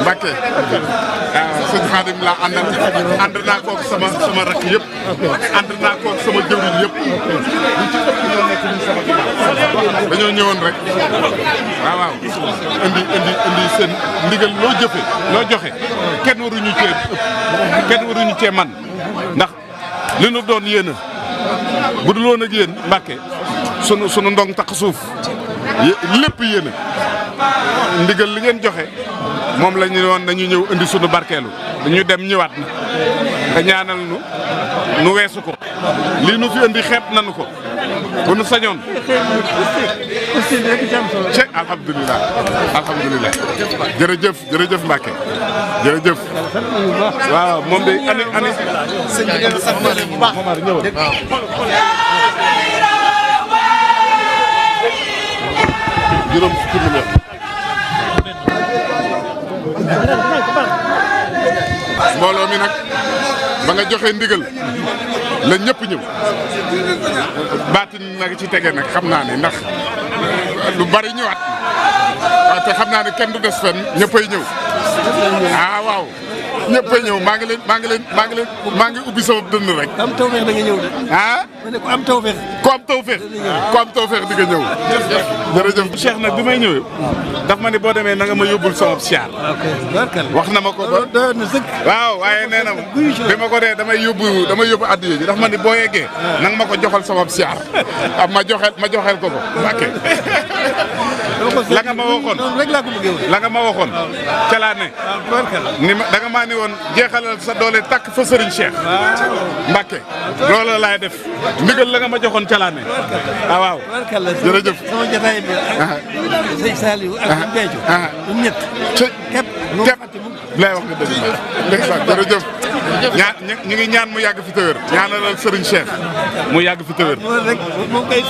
Mbacke sëñ Xaadim laa àndal ànd naa koog sama rakk yëpp ànd naa koog sama jëwriñ yëpp ñu ci ëpp ñoo nekk ñu sama ginnaaw dañoo ñëwoon rek waaw indi seen ndigal loo jëfe loo joxe kenn waruñu cee ëpp kenn waruñu cee man ndax li nu doon yéen bu dul woon ak yéen Mbacke sunu ndong tax suuf lépp yéen ndigal li ngeen joxe moom la ñu woon dañu ñëw indi sunu barkeelu dañu dem ñëwaat na nga ñaanal nu weesu ko lii nu fi indi xeeb nanu ko bu nu sañoon ci alhamdulilah jërëjëf Mbacke jërëjëf waaw moom de ani sëñ bi ngeen sant leen bu baax Momar ñëwal juróom fukki million mbooloo mi nag ba nga joxe ndigal la ñëpp ñëw baatin nag ci tege nag xam naa ne ndax lu bari ñëwaat waaw te xam naa ne kenn du des fenn ñëppay ñëw waaw ñëppay ñëw maa ngi ubbi sama dënn rek. am tawfeex da nga ñëw de. ma ne ko am tawfeex. ku am tawfeex di nga ñëw. jërëjëf Cheikh nag bi may ñëwee. daf ma ne boo demee na nga ma yóbbul sama siyaar. wax na ma ko ba. waaw waaye nee na bi ma ko dee damay yóbbu addiya ji daf ma ne boo yeggee. na nga ma ko joxal sama siyaar. ma joxel ko ko. ok. la nga ma waxoon la nga ma waxoon ca laa ne ni ma da nga maa ni woon jeexalal sa doole takk fa Serigne Cheikh Mbacke loolu laay def ndigal la nga ma joxoon ca laa ne waaw jërëjëf sama jotaay bi sëñ Saliou ak sëñ Béthio ñett képp lay wax nga dëgg ndeysaan jërëjëf ñu ngi ñaan mu yàgg fi tëwër ñaanalal Serigne Cheikh mu yàgg fi tëwër rek moom koy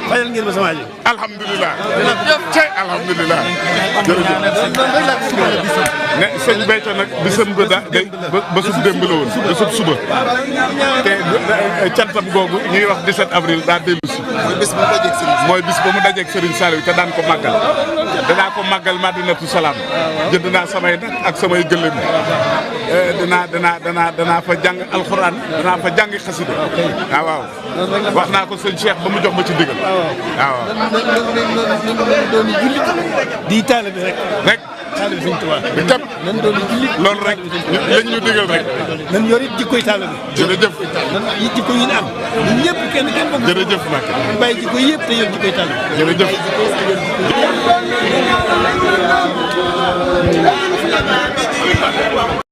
fayal ngeen ma sama aajo alhamdulilah cey alhamdulilah jërëjëf ne sëñ Béthio nag bisam ba day ba sub démb la woon ba sub suba te cantam googu ñuy wax 17 avril daa dellu si mooy bis ba mu dajeeg Serigne Saliou te daan ko màggal danaa ko màggal Madinatu Salaam jënd naa samay nag ak samay gëlëm danaa fa jàng alxuraan danaa fa jàng xasida waaw wax naa ko sëñ Cheikh ba mu jox ma ci digal waaw doon jullit di taalibe rek taalibe Sëñ Tuubaa bi képp nan doon jullit loolu rek lañ ñu digal rek nan yor it jikkoy taalibe jërëjëf nan yi jikko yi am ñun ñëpp kenn bokk jërëjëf Mbacke bàyyi jikko yëpp te yor jikkoy taalibe jërëjëf